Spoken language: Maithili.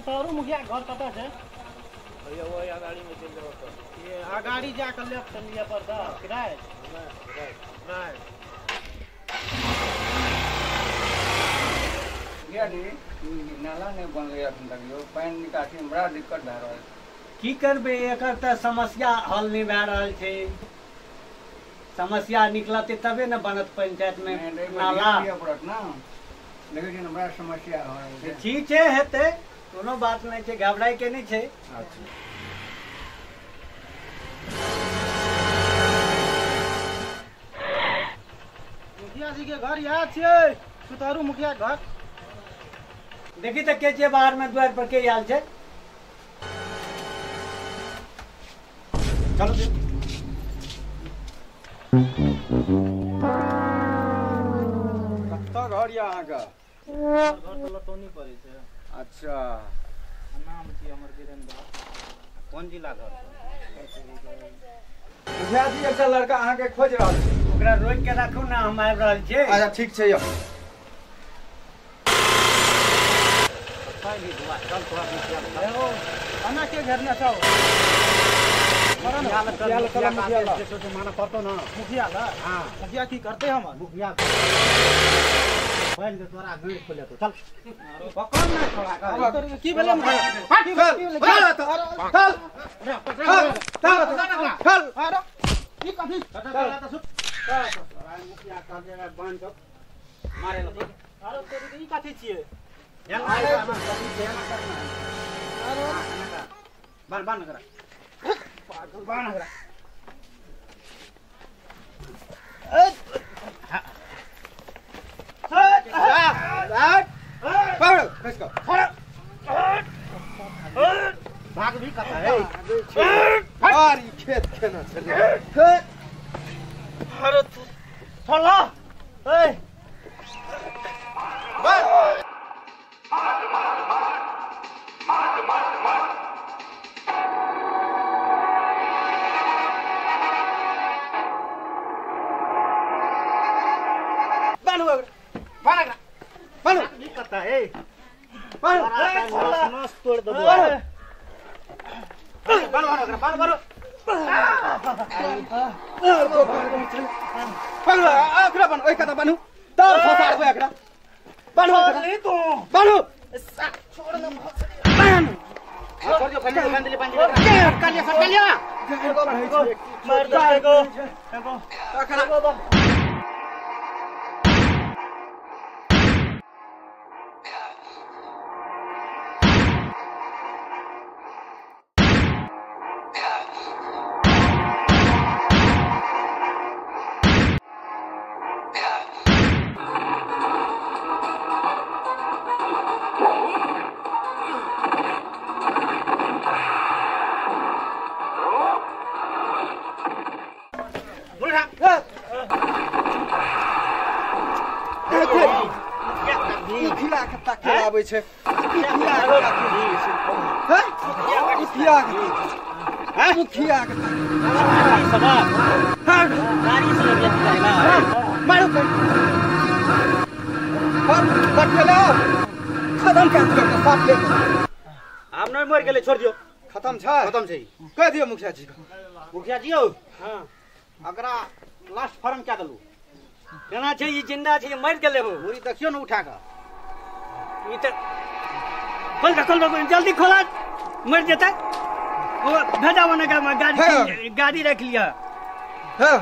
सुतारू मुखिया घर कतऽ छै? भैया वही अगाड़ी में चलि जाओ तो। ये अगाड़ी जाके लेफ्ट लिअ पड़तै कि राइट? राइट। राइट। मुखिया जी, नाला नहि बनलै अखन तक यौ, पानि निकासी मे बड़ा दिक्कत भए रहल छै। की करबै, एकर तऽ समस्या हल नहि भए रहल छै। समस्या निकलतै तबे ने बनत पंचायत में नाला। पड़त ना, देखै छियै ने बड़ा समस्या हो रहल छै। ठीक छै, हेतै, कोनो बात नहि छै, घबराइ के नहि छै। अच्छा। मुखिया जी के घर इएह छियै, सुतारू मुखिया के घर। देखी तऽ के छियै बाहर में, दुआरि पर के आयल छै? चलू। कतऽ घर यऽ अहाँके? घर तऽ लतौनी पड़ै छै। अच्छा। नाम छी हमर वीरेंद्र। कोन जिला घर? मुखिया जी, एकटा लड़का अहाँके खोजि रहल छै। ओकरा रोकि के राखू ने, हम आबि रहल छियै। अच्छा ठीक छै यौ। खाना के घेरने छौ? माना पड़तौ ना मुखिया ला। हाँ। मुखिया की करते हमर? मुखिया पहले तोरा गीड़ खोले तो चल पकड़ ना छोड़ा के। की भेलै मुखिया? की भेलै? चल चल चल। अरे की कथी? मुखिया कह दे बांध के मारे लो। अरे तोरी ई कथी छियै? बांध बांध करा, पागल बांध करा। भाग भी कता है। और ई खेत केना छलै? अरे छोला ए बान्हू ओकरा, बान्हू। भी कता है। बान्हू। नस तोड़ देबो। बांध बांध ओकरा, बांध बांध। बान्हू ओकरा, बान्हू ओहि कता बान्हू, तब फसारबै एकरा। बान्हू ओकरा। तू बान्हू। छोड़ ना। बान्हू। छोड़ जो, पहले बांध ले, बांध ले। सटका लिया, सटका लिया। मार दे एगो एगो। एकरा खिला के ताके आबै छै। मुखिया के मुखिया के मारू खत्म कर दियौ, साफ ले। आब नहि मरि गेलै, छोड़ दियौ। खत्म छै, खत्म छै। कह दियौ मुखिया जी के। मुखिया जी यौ, हां अगरा लास्ट फार्म क्या देलू? केना छै ई जिंदा छै, मरि गेलै हो? मुरी देखियौ ने उठा कऽ। ई तऽ खोल दे, खोल दे जल्दी खोला, मरि जेतै। ओ भेजाबो ने, गाड़ी गाड़ी रख लिअ। हां